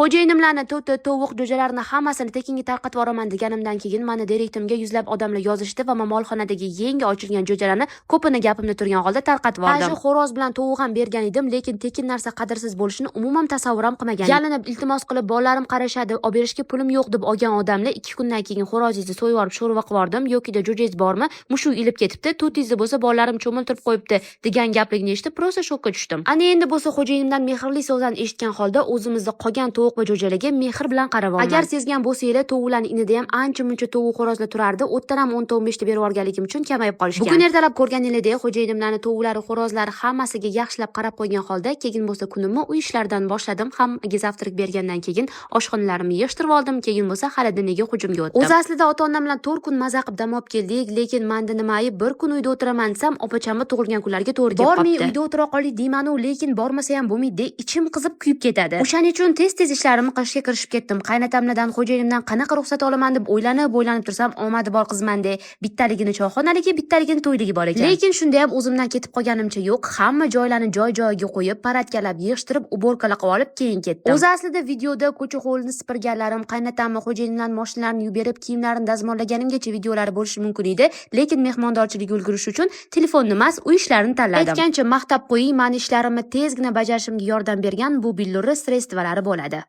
Xo'jayinimlarni to'ti, tovuq, jo'jalarni hammasini tekinga tarqatib yuboraman deganimdan keyin mani direktimga yuzlab odamlar yozishdi va man molxonadagi yangi ochilgan jo'jalarni ko'pini gapimda turgan holda tarqatib yubordim. Даже xo'roz bilan tovuq ham bergan edim, lekin tekin narsa qadrsiz bo'lishini umuman tasavvur ham qilmagan. Yalinib, iltimos qilib, bolalarim qarashadi, olib berishga pulim yo'q deb olgan odamlar 2 kundan keyin xo'rozingizni so'yib yuborib sho'rva qilib yubordim, yokida jo'jangiz bormi, mushuk ilib ketibdi, to'tingizni bo'lsa bolalarim cho'miltirib qo'yibdi degan gapligini eshitib, просто shokka tushdim. Ana endi bo'lsa xo'jayinimdan mehrli so'zlarni eshitgan holda o'zimizda qolgan tovuq va jo'jalarga mehr bilan qarab. Agar sezgan bo'lsanglar, tovuqlarni inida ham ancha muncha tovuq, xo'rozlar turardi. O'tdan ham 10 ta, 15 ta berib yuborganligim uchun kamayib qolishgan. Bugun ertalab ko'rganingizdek, xo'jayinimlarni tovuqlari, xo'rozlari hammasiga yaxshilab qarab qo'ygan holda, keyin bo'lsa kunimni uy ishlaridan boshladim. Hammaga завтрак bergandan keyin oshxonalarimni yig'ishtirib oldim, keyin bo'lsa холодильник ka hujumga o'tdim. O'zi aslida ota-onam bilan 4 kun maza qilib dam olib keldik, lekin manda nima ayb, bir kun uyda o'tiraman desam, opachamni tug'ilgan kunlariga to'g'ri kelib qolibdi. Bormay uyda o'tira qoling deymanu, lekin bormasa ham bo'lmaydi, ichim qizib kuyib ketadi. O'shaning uchun tez-tez ishlarimni qilishga kirishib ketdim. Qaynatamlardan, xo'jayinimdan qanaqa ruxsat olaman deb o'ylanib, o'ylanib tursam, omadi bor qizman-de. Bittaligini choyxonaligi, bittaligini to'yligi bor ekan. Lekin shunda ham o'zimdan ketib qolganimcha yo'q, hamma joylarni joy-joyiga qo'yib, порядка lab yig'ishtirib, уборка lar qilib olib, keyin ketdim. O'zi aslida videoda ko'cha hovlini supurganlarim, qaynatamni, xo'jayinimlarni mashinalarini yuvib berib, kiyimlarini dazmollaganimgacha videolari bo'lishi mumkin edi, lekin mehmondorchilikka ulgurish uchun telefonni emas, uy ishlarini tanladim. Aytgancha maqtab qo'ying, mani ishlarimni tezgina bajarishimga yordam bergan bu billurli средство lari bo'ladi.